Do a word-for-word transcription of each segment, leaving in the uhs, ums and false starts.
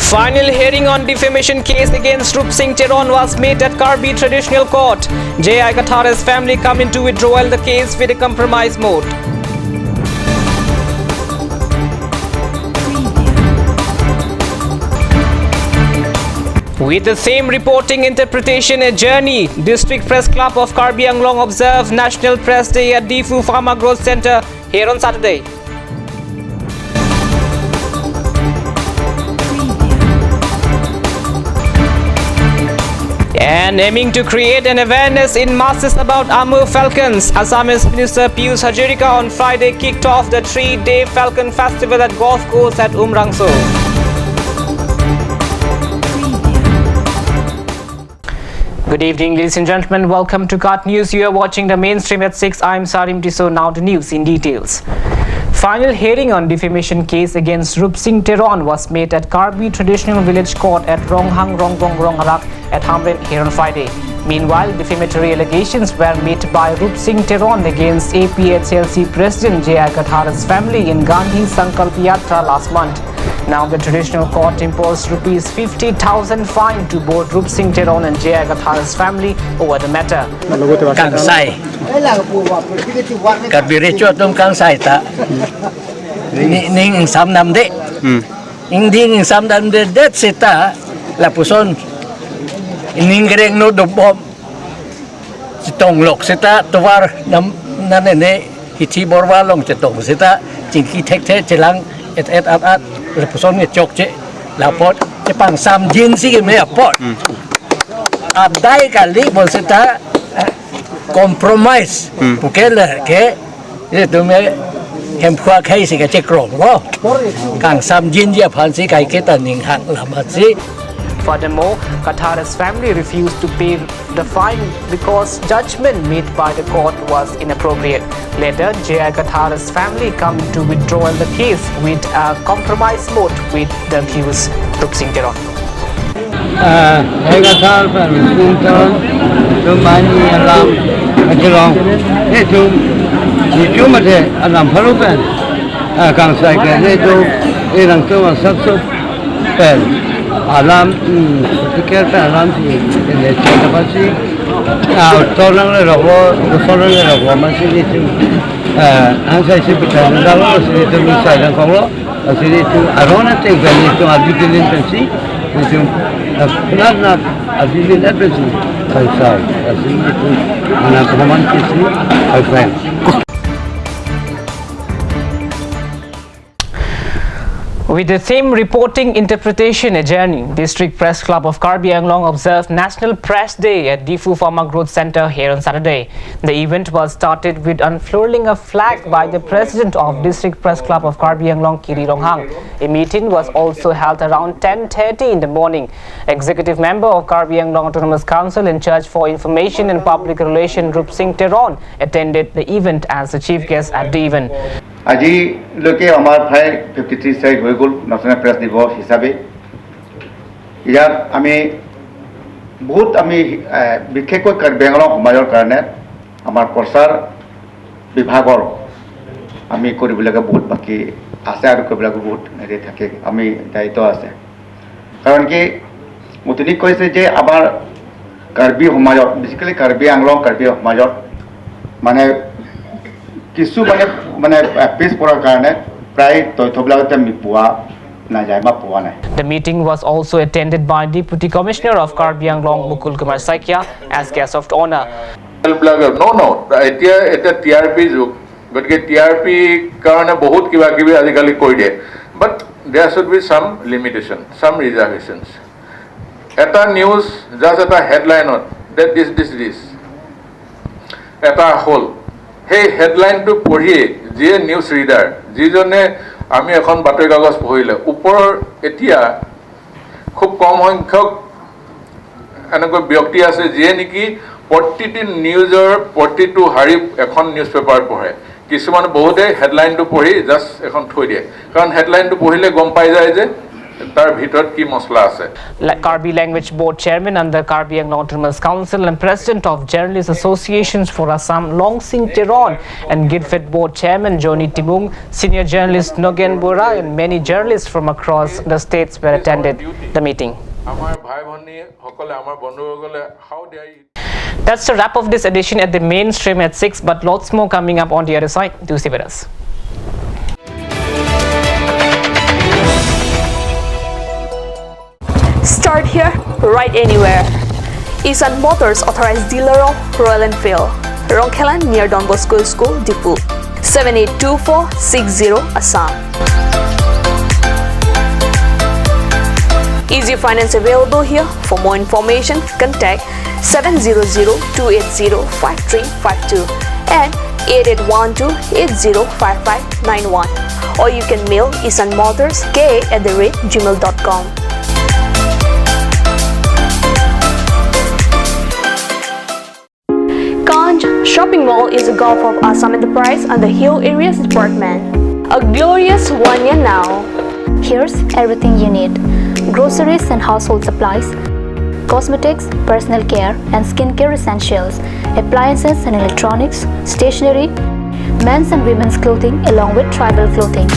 Final hearing on defamation case against Rup Singh Teron was made at Karbi Traditional Court. J I Kathar's family come into withdrawal the case with a compromise mode. With the same reporting interpretation a journey, District Press Club of Karbi Anglong observed National Press Day at Diphu Pharma Growth Center here on Saturday. And aiming to create an awareness in masses about Amur falcons, Assamese Minister Pijush Hazarika on Friday kicked off the three-day Falcon Festival at golf course at Umrangso. Good evening, ladies and gentlemen. Welcome to KAT News. You are watching the mainstream at six. I'm Sarim Tisso. Now the news in details. Final hearing on defamation case against Rup Singh Teron was made at Karbi Traditional Village Court at Ronghang Rongbong Rongharak at Hamren here on Friday. Meanwhile, defamatory allegations were made by Rup Singh Teron against A P H L C President J I Kathar's family in Gandhi Sankalp Yatra last month. Now the traditional court imposed rupees fifty thousand fine to both Rup Singh Teron and J I Kathar's family over the matter. Kangsai. Karbi Recho atum kangsai ta. Ni, ning ingsamdamde. Hmm. Ingding ingsamdamdedet seta lapuson ning kereng no dobom. Chetong lok seta tovar nam nanene hithi borwa along chetong seta chingki thekthe chelang et et at at lapuson ke chokche lapot chepangsamjinsi keme apot. Hmm. Adai kali bon seta, eh, compromise. Hmm. Puke lake, eh, tume hemphu akhei si kachekrong lo. Kangsamjinji aphansi kaiketa ning hang lamatsi. Furthermore, Kathar's family refused to pay the fine because judgment made by the court was inappropriate. Later, J I Kathar's family come to withdraw the case with a compromise mode with the accused Rup Singh Teron. Ah, J I Kathar pen Rup Singh Teron atum mani alam kachelong. Itum, itum mate alam pharo pen. Ah, kangsai ke itum, irang tum asap sup pen alam, hmm, tiket pen alam si, ini cerita pasti. Ah, tolong le rokok, tolong le rokok masih itum. Ah, angsai si pita dalam masih itum saya dan konglo. Asini itum aron ateng pen itum abigilin pensi, itum, eh, nat nat abigilin pensi, kangsai. Asini itum anak roman kisi, kangsai. With the same reporting interpretation a journey, District Press Club of Karbi Anglong observed National Press Day at Diphu Pharma Growth Center here on Saturday. The event was started with unfurling a flag by the president of District Press Club of Karbi Anglong, Kiri Ronghang. A meeting was also held around ten thirty in the morning. Executive member of Karbi Anglong Autonomous Council in charge for information and public relation, Rup Singh Teron, attended the event as the chief guest at the event. আজিলৈকে আমাৰ প্ৰায় fifty three size হৈ গ'ল national press দিৱস হিচাপে। ইয়াত আমি বহুত আমি, এ, বিশেষকৈ কাৰ্বি আংলং সমাজৰ কাৰণে আমাৰ প্ৰচাৰ বিভাগৰ আমি কৰিবলগীয়া বহুত বাকী আছে আৰু কৰিবলগীয়া বহুত হেৰি থাকে, আমি দায়িত্ব আছে। কাৰণ কি, মতিনি কৈছে যে আমাৰ কাৰ্বি সমাজত, বেচিকেলি কাৰ্বি আংলং কাৰ্বি সমাজত মানে কিছু মানে, মানে, এ, পিছপৰাৰ কাৰণে প্ৰায় তথ্যবিলাকতে আমি পোৱা নাযায় বা পোৱা নাই। The meeting was also attended by Deputy Commissioner of Karbi Anglong, Mukul Kumar Saikia, as guest of honor. Black, no, no, এতিয়া, এতিয়া টি আৰ পি যুগ, গতিকে টি আৰ পি কাৰণে বহুত কিবা কিবি আজিকালি কৈ দিয়ে, but there should be some limitation, some reservations. এটা নিউজ, জাষ্ট এটা হেডলাইনত that this, this, this, এটা হ'ল, সেই হেডলাইনটো পঢ়িয়ে যিয়ে নিউজ ৰিডাৰ, যিজনে, আমি এখন বাতৰি কাগজ পঢ়িলে, ওপৰৰ এতিয়া খুব কম সংখ্যক এনেকুৱা ব্যক্তি আছে যিয়ে নেকি প্ৰতিটি নিউজৰ প্ৰতিটো শাৰী এখন নিউজ পেপাৰ পঢ়ে। কিছুমান বহুতে হেডলাইনটো পঢ়ি জাষ্ট এখন থৈ দিয়ে, কাৰণ হেডলাইনটো পঢ়িলে গম পাই যায় যে তাৰ ভিতৰত কি মছলা আছে? La-, Karbi Language Board Chairman under Karbi Anglong Autonomous Council and President of Journalist Associations for Assam, Longsing Teron, and Gidfed Board Chairman Johnny Timung, senior journalist Nogen Bora, and many journalists from across the states were attended the meeting. আমাৰ ভাই ভনীসকলে, আমাৰ বন্ধুসকলে, how they are That's the wrap of this edition at the Mainstream at six, but lots more coming up on the other side. Do stay with us. Start here, ride anywhere. Isan Motors, authorized dealer of Royal Enfield, Rongkhelan, near Don Bosco School, Diphu. Seven eight two four six zero, Assam. Easy finance available here. For more information, contact seven zero zero two eight zero five three five two and eight eight one two eight zero five five nine one, or you can mail isan motors K at the rate gmail dot com. Kanch Shopping Mall is a Gulf of Assam enterprise under Hill Areas Department. A glorious one year now. Here's everything you need: groceries and household supplies, cosmetics, personal care and skincare essentials, appliances and electronics, stationery, men's and women's clothing, along with tribal clothing.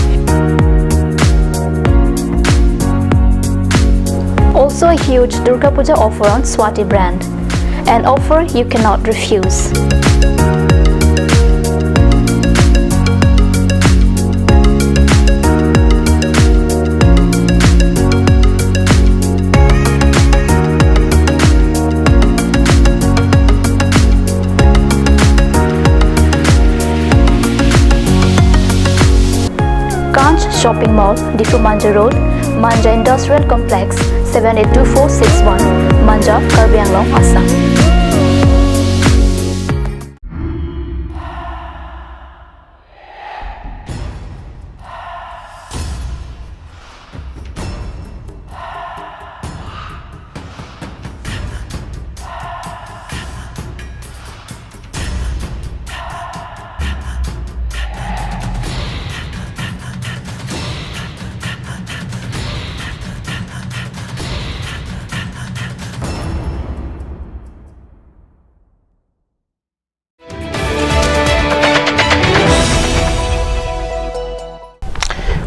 Also a huge Durga Puja offer on Swati brand. An offer you cannot refuse. Kanch Shopping Mall, Diphu Manja Road, Manja Industrial Complex, seven eight two four six one, Manja, Karbi Anglong, Assam.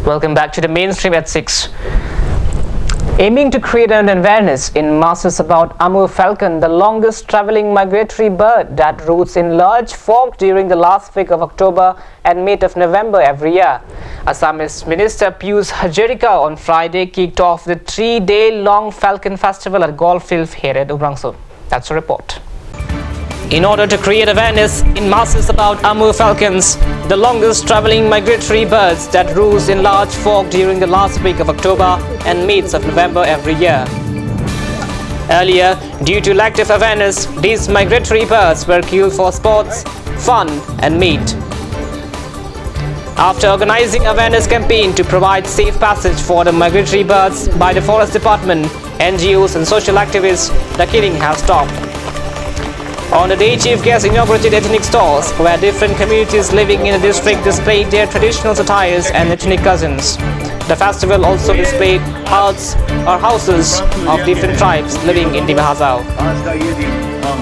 Welcome back to the Mainstream at six. Aiming to create an awareness in masses about Amur falcon, the longest traveling migratory bird that roots in large fog during the last week of October and mid of November every year, Assamese Minister Pijush Hazarika on Friday kicked off the three-day long Falcon Festival at Golf Field Phere, Umrangso. That's a report. In order to create awareness in masses about Amur falcons, the longest traveling migratory birds that roost in large fog during the last week of October and mids of November every year. Earlier, due to lack of awareness, these migratory birds were killed for sports, fun, and meat. After organizing awareness campaign to provide safe passage for the migratory birds by the Forest Department, N G Os and social activists, the killing has stopped. On the day, chief guest inaugurated ethnic stalls where different communities living in the district displayed their traditional attires and ethnic cousins. The festival also displayed huts or houses of different tribes living in Dima Hasao. आज का ये दिन हम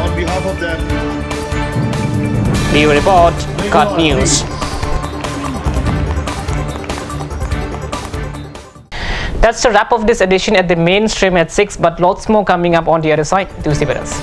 On behalf of them. Bureau Report, KAT News. That's the wrap of this edition at the Mainstream at six, but lots more coming up on the other side. Do stay with us.